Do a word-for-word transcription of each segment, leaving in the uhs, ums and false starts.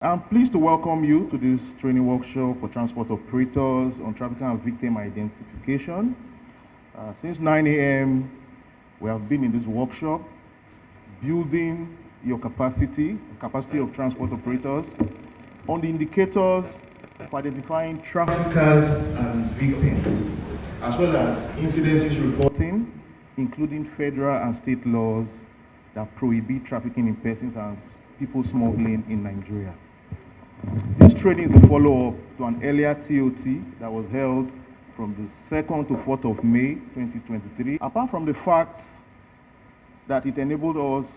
I'm pleased to welcome you to this training workshop for transport operators on trafficking and victim identification. Uh, since nine a m, we have been in this workshop building your capacity, capacity of transport operators, on the indicators for identifying traffickers and victims, as well as incidences reporting, including federal and state laws that prohibit trafficking in persons and people smuggling in Nigeria. This training is a follow-up to an earlier T O T that was held from the second to fourth of May twenty twenty-three. Apart from the fact that it enabled us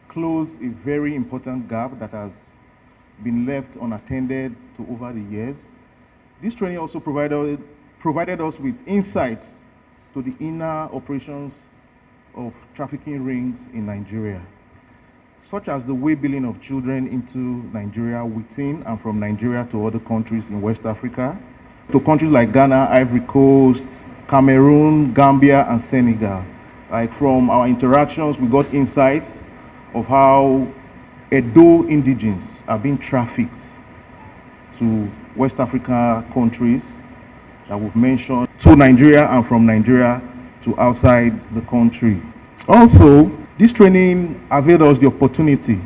close a very important gap that has been left unattended to over the years, this training also provided, provided us with insights to the inner operations of trafficking rings in Nigeria, such as the way billing of children into Nigeria within and from Nigeria to other countries in West Africa, to countries like Ghana, Ivory Coast, Cameroon, Gambia, and Senegal. Like, from our interactions, we got insights of how Edo indigenes are being trafficked to West Africa countries that we've mentioned, to Nigeria and from Nigeria to outside the country. Also, this training availed us the opportunity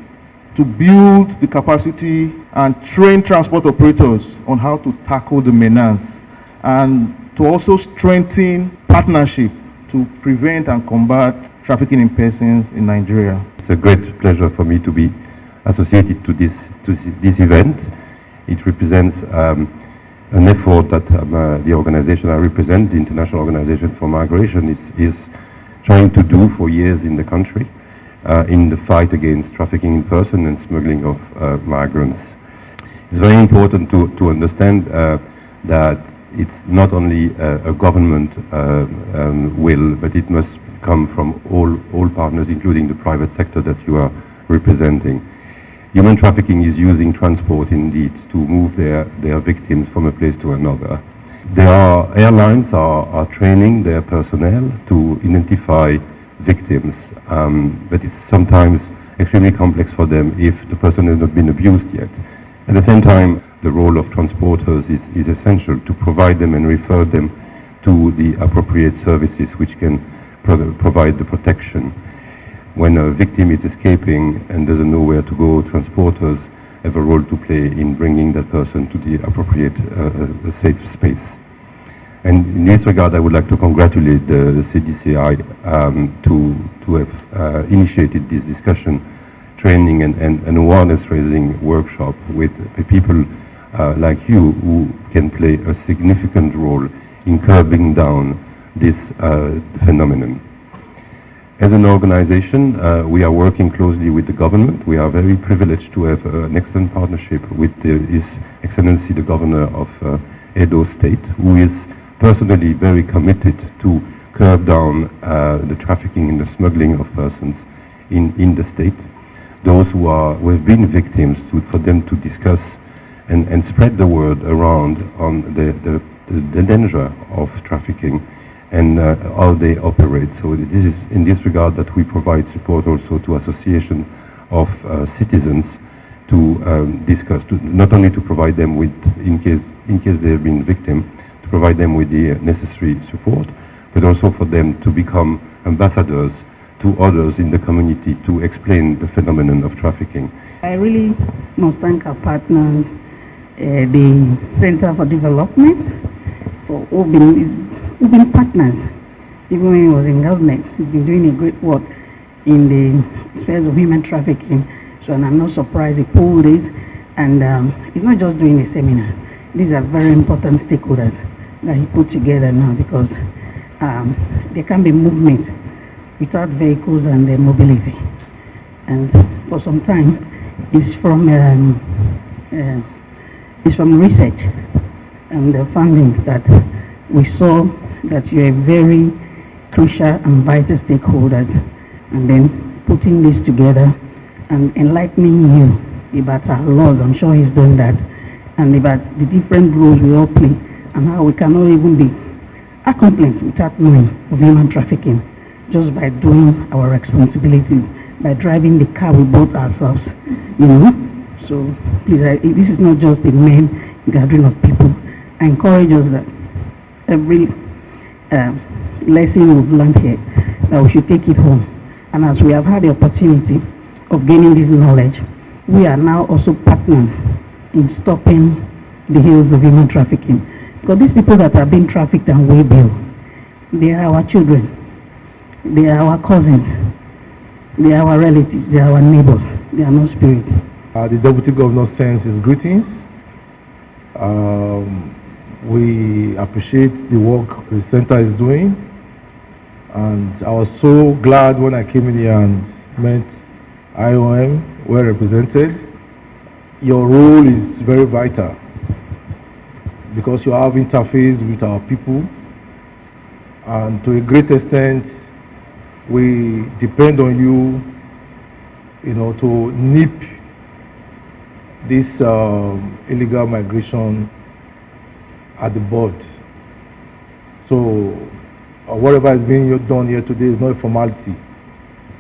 to build the capacity and train transport operators on how to tackle the menace and to also strengthen partnership to prevent and combat trafficking in persons in Nigeria. It's a great pleasure for me to be associated to this, to this event. It represents um, an effort that um, uh, the organization I represent, the International Organization for Migration, is, is trying to do for years in the country uh, in the fight against trafficking in person and smuggling of uh, migrants. It's very important to, to understand uh, that it's not only a, a government uh, um, will, but it must come from all, all partners, including the private sector that you are representing. Human trafficking is using transport indeed to move their, their victims from a place to another. There are airlines are, are training their personnel to identify victims, um, but it's sometimes extremely complex for them if the person has not been abused yet. At the same time, the role of transporters is, is essential to provide them and refer them to the appropriate services which can pro- provide the protection. When a victim is escaping and doesn't know where to go, transporters have a role to play in bringing that person to the appropriate uh, uh, safe space. And in this regard, I would like to congratulate the, the C D C I um, to, to have uh, initiated this discussion, training and, and, and awareness raising workshop with the people uh, like you who can play a significant role in curbing down this uh, phenomenon. As an organization, uh, we are working closely with the government. We are very privileged to have uh, an excellent partnership with the, His Excellency the Governor of uh, Edo State, who is personally very committed to curb down uh, the trafficking and the smuggling of persons in, in the state. Those who are who have been victims, to, for them to discuss and, and spread the word around on the, the, the danger of trafficking and uh, how they operate. So this is in this regard that we provide support also to association of uh, citizens to um, discuss, to, not only to provide them with, in case in case they have been victim, to provide them with the necessary support, but also for them to become ambassadors to others in the community to explain the phenomenon of trafficking. I really must thank our partners, uh, the Center for Development, for who've been, who've been partners. Even when he was in government, he's been doing a great work in the spheres of human trafficking. So, and I'm not surprised he pulled this. And um, he's not just doing a seminar. These are very important stakeholders that he put together now, because um, there can be movement without vehicles and uh, mobility. And for some time, it's from um, uh, it's from research and the findings that we saw that you're a very crucial and vital stakeholder, and then putting this together and enlightening you about our laws. I'm sure he's done that, and about the different roles we all play and how we cannot even be accomplice without knowing of human trafficking, just by doing our responsibilities, by driving the car we bought ourselves, you know. So please, I, this is not just a mere gathering of people. I encourage us that every um, lesson we've learned here, that we should take it home. And as we have had the opportunity of gaining this knowledge, we are now also partnering in stopping the hills of human trafficking. Because these people that are being trafficked and way bill, they are our children, they are our cousins, they are our relatives, they are our neighbors, they are not spirits. Uh, the deputy governor sends his greetings. Um, we appreciate the work the center is doing, and I was so glad when I came in here and met I O M well represented. Your role is very vital because you have interface with our people, and to a great extent, we depend on you, you know, to nip this um, illegal migration at the board. So, uh, whatever is being done here today is not a formality.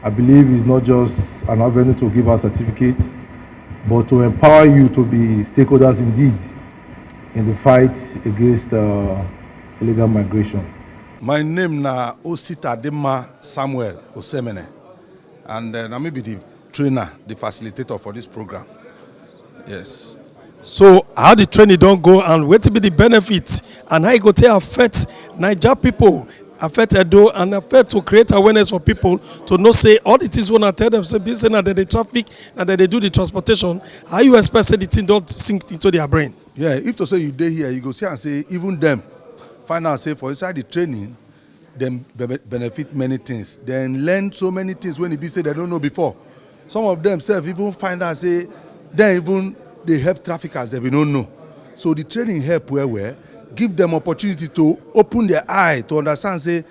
I believe it's not just an avenue to give our certificate, but to empower you to be stakeholders indeed in the fight against uh, illegal migration. My name na Osita Dema Samuel Osemene, and uh, na me be the trainer, the facilitator for this program. Yes. So how the training don go and wetin be the benefit and how e go take affect Naija people, affect Edo and affect to create awareness for people to know say all the things wey una tell them say be say na dem dey traffic, na dem dey do the transportation. How you expect say the thing don sink into their brain? Yeah, if to say you dey here, you go see and say even them find out say for inside the training, dem be- benefit many things. Dem learn so many things wey e be say dem no know before. Some of them sef even find out say dem even dey help traffickers dem be no know. So the training help well well, give them opportunity to open their eye to understand say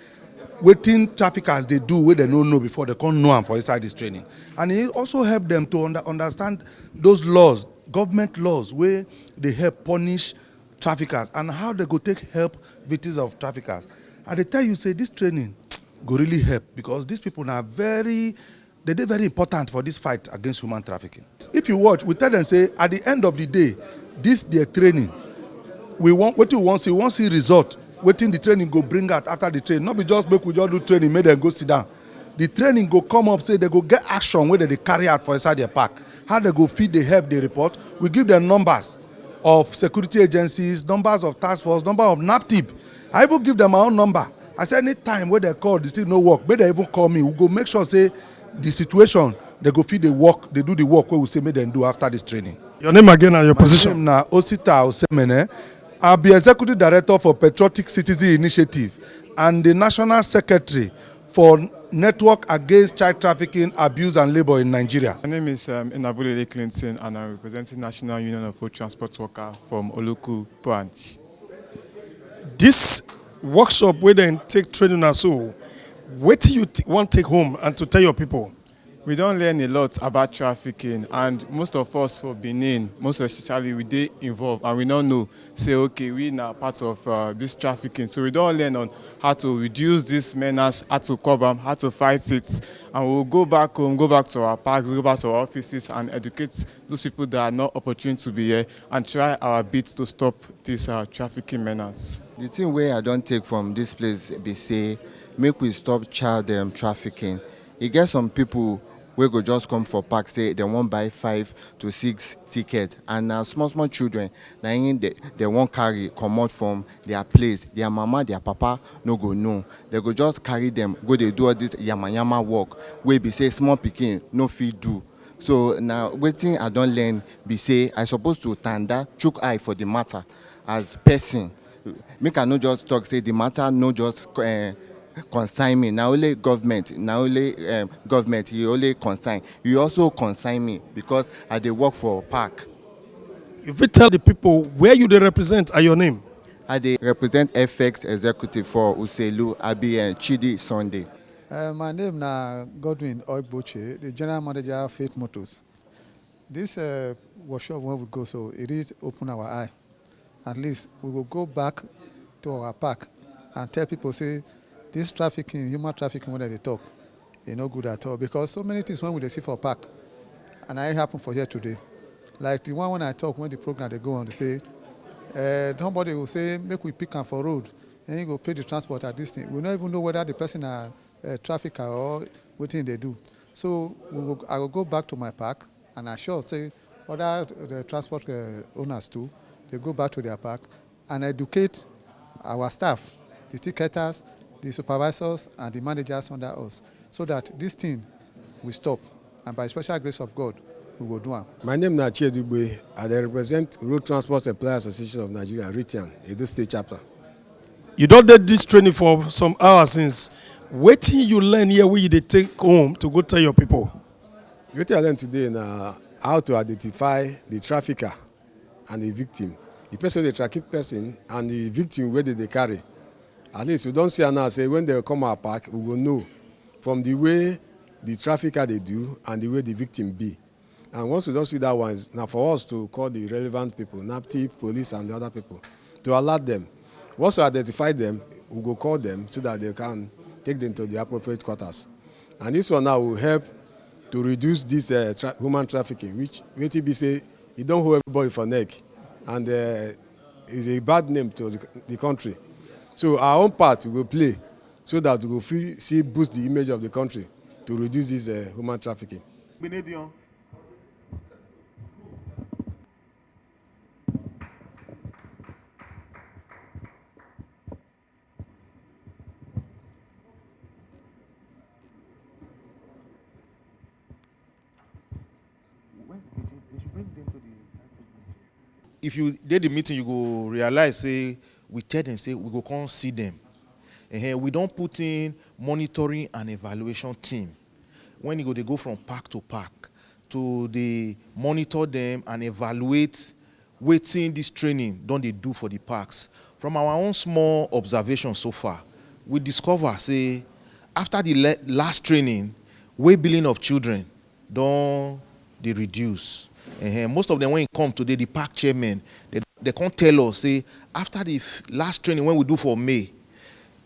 wetin traffickers dey do wey dem no know before, dem come know am for inside this training. And e also help them to under, understand those laws, government laws wey dey help punish traffickers and how dem go take help victims of traffickers. I dey tell you say this training go really help because these people na very, they dey very important for this fight against human trafficking. If you watch, we tell them say at the end of the day, this their training, we want wetin we wan see, we wan see result, wetin the training go bring out after the training. No be just make we just do training, make dem go sit down. The training go come up say dem go get action wey dem dey carry out for inside their park. How dem go fit dey help dey report? We give them numbers of security agencies, numbers of task force, number of naptip. I even give them my own number. I say anytime wey dem call, the thing no work, make dem even call me. We go make sure say the situation, dem go fit dey work, dey do the work wey we say make dem do after this training. Your name again and your position? Name na Osita Osemene. I be executive director for Patriotic Citizen Initiative and the national secretary for Network Against Child Trafficking, Abuse and Labour in Nigeria. My name is um, Inabulele Clinton, and I'm representing National Union of Road Transport Worker from Oluku Branch. This workshop wey dem take train una so, wetin you t- wan take home and to tell your people? We don learn a lot about trafficking, and most of us for Benin, most especially, we dey involved, and we no know say okay, we na part of uh, this trafficking. So we don learn on how to reduce this menace, how to curb am, how to fight it, and we will go back home, go back to our parks, go back to our offices, and educate those people that are not opportune to be here, and try our bit to stop this uh, trafficking menace. The thing wey I don take from this place be say make we stop child um, trafficking. E get some people wey go just come for park say dem wan buy five to six ticket, and na small small children na im dem wan carry comot from their place. Their mama, their papa no go know. Dem go just carry dem go dey do all this yamayama work wey be say small pikin no fit do. So na wetin I don learn be say I suppose to tanda, chook eye for the matter as person. Make I no just talk say the matter no just uh, concern me. Na only government, na only um, government e only concern. E also concern me because I dey work for park. You fit tell the people where you dey represent and your name? I dey represent F X executive for Uselu, I be uh, Chidi Sunday. Uh, my name na Godwin Oigboche, the general manager of Faith Motors. This uh, workshop wey we go so, e really open our eye. At least we go go back to our park and tell people say this trafficking, human trafficking wey dem dey talk, e no good at all, because so many things wey we dey see for park, and na it happen for here today. Like the one when I talk, when the program dey go on, they say, uh, somebody will say, "Make we pick am for road," and he go pay the transport at this thing. We no even know whether the person na uh, trafficker or wetin they do. So we go, I go go back to my park, and I sure say other the transport uh, owners too, they go back to their park and educate our staff, the ticketers, the supervisors, and the managers under us, so that this thing will stop. And by special grace of God, we will do am. My name na Chiedugbe. I dey represent Road Transport Employers Association of Nigeria, RITIAN, Edo State Chapter. You don dey this training for some hours since. Wetin you learn here wey you dey take home to go tell your people? Wetin I learn today na how to identify the trafficker and the victim. The person wey dey traffic person and the victim wey dey dey carry. At least we don see am now say when they come our park, we go know from the way the trafficker dey do and the way the victim be. And once we don see that one, na for us to call the relevant people, NAPTIP, police, and the other people, to alert them. Once we identify them, we go call them so that they can take them to the appropriate quarters. And this one now will help to reduce this uh, tra- human trafficking, which wetin be say e don hold everybody for neck, and uh, is a bad name to the, the country. So our own part we go play so that we go fit see boost the image of the country to reduce this uh, human trafficking. If you dey the meeting, you go realize say we tell them say we go come see them. Ehen, we don put in monitoring and evaluation team when e go dey go from park to park to dey monitor them and evaluate wetin this training don dey do for the parks. From our own small observation so far, we discover say after the le- last training, way billing of children don dey reduce. Ehen, most of them when e come today, the park chairman, they, they come tell us say after the f- last training when we do for May,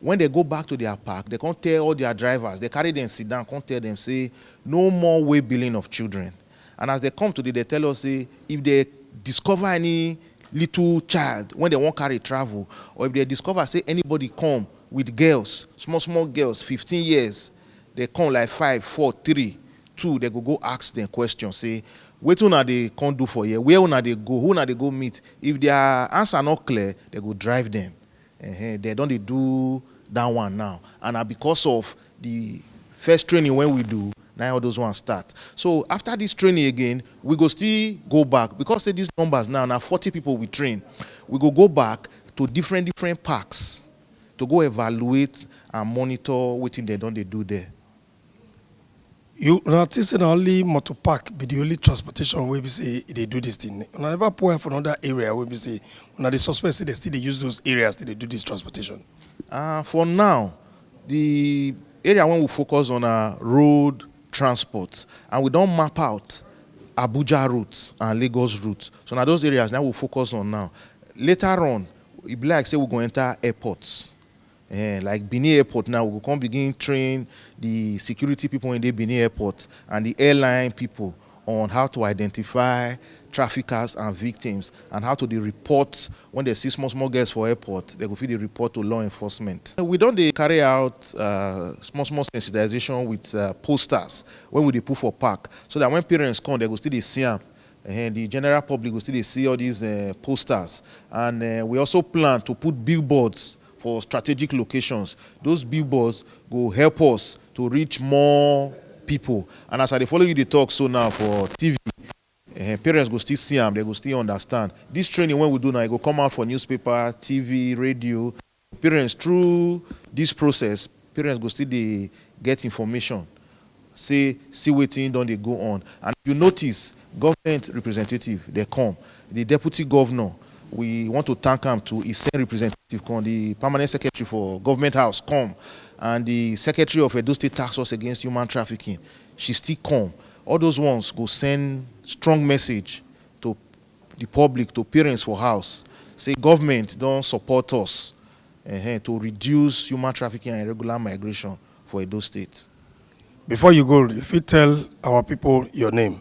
when they go back to their park, they come tell all their drivers, they carry them sit down, come tell them say no more way billing of children. And as they come today, they tell us say if they discover any little child when they wan carry travel, or if they discover say anybody come with girls, small small girls, fifteen years, they come like five, four, three, two, they go go ask them question say wetin una dey come do for here, where una dey go, who una dey go meet. If their answer no clear, they go drive them. Ehen, they don dey do that one now, and na because of the first training when we do, na all those ones start. So after this training again, we go still go back, because say these numbers now na forty people we train. We go go back to different different parks to go evaluate and monitor wetin dem don dey do there. You una think say na only motor park be the only transportation wey be say e dey do this thing? Una never pour eye for another area wey be say una dey suspect say they still dey use those areas to dey do this transportation? Uh, for now, the area when we focus on are road transport, and we don map out Abuja route and Lagos route. So na those areas now we focus on now. Later on, e be like say we go enter airports. Eh, like Benin Airport now, we go come begin train the security people in the Benin Airport and the airline people on how to identify traffickers and victims and how to dey report when they see small small girls for airport. They go fit dey report to law enforcement. We don dey carry out uh, small small sensitization with uh, posters when we dey put for park, so that when parents come, they go still dey see am. Eh, the general public go still dey see all these uh, posters, and uh, we also plan to put billboards for strategic locations. Those billboards go help us to reach more people. And as I dey follow you dey talk so now for T V, eh, parents go still see am, they go still understand. This training when we do now, e go come out for newspaper, T V, radio. Parents, through this process, parents go still dey get information, say see wetin don dey go on. And if you notice, government representative dey come, the deputy governor, we want to thank am too, he send representative come, the permanent secretary for government house come, and the secretary of Edo State Task Force Against Human Trafficking, she still come. All those ones go send strong message to the public, to parents for house, say government don support us, eh, to reduce human trafficking and irregular migration for Edo State. Before you go, you fit tell our people your name.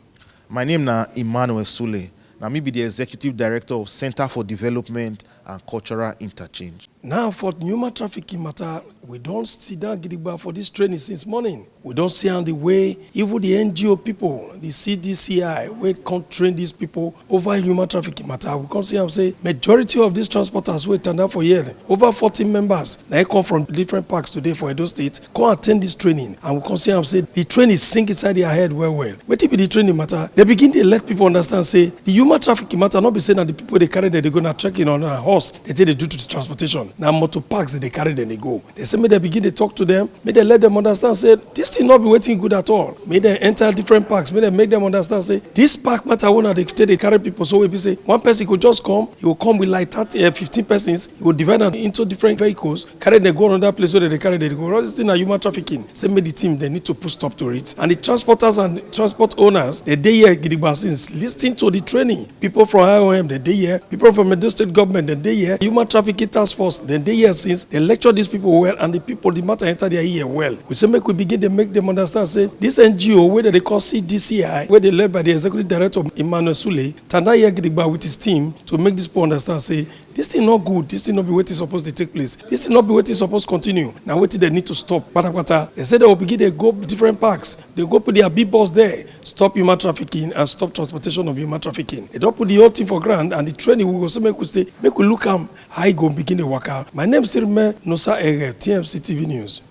My name na Emmanuel Sule. Na me be the executive director of Center for Development and Cultural Interchange. Now for human trafficking matter, we don sit down gidigba for this training since morning. We don see am the way even the N G O people, the C D C I, wey come train these people over human trafficking matter. We come see am say majority of these transporters wey tanda for here, over forty members, na im come from different parks today for Edo State, come attend this training, and we come see am say the training sink inside their head well well. Wetin be the training matter? They begin dey let people understand say the human trafficking matter no be say na the people dey carry dem dey go na trekking on a horse they take dey do to the transportation. Na motor parks they dey carry dem dey go. They say make dem begin dey talk to dem, make dem let dem understand say this thing no be wetin good at all. Make dem enter different parks, make dem make dem understand say this park matter wey una dey take dey carry people so wey be say one person go just come, he go come with like thirty, eh, fifteen persons, he go divide am into different vehicles, carry dem go another place wey dem dey carry dem dey go. All this thing na human trafficking. Say make the team dem need to put stop to it. And the transporters and transport owners, they dey here gidigba since. Listen to the training. People from I O M, they dey here. People from Edo State government, they dey here. Human trafficking task force, they dey here since. They lecture these people well, and the people, the matter enter their ear well. We say make we begin to make them understand say this N G O wey they dey call C D C I, wey dey led by the executive director Emmanuel Sule, tanda here gidigba with his team to make these people understand say this thing no good, this thing no be wetin suppose dey take place, this thing no be wetin suppose continue. Na wetin dem need to stop patapata. They say they will begin dey go different parks, they go put their big boss there, stop human trafficking and stop transportation of human trafficking. They don put the whole thing for ground, and the training we go say make we stay, make we look am how e go begin dey waka. My name still remain Nosa Ere, T M C T V News.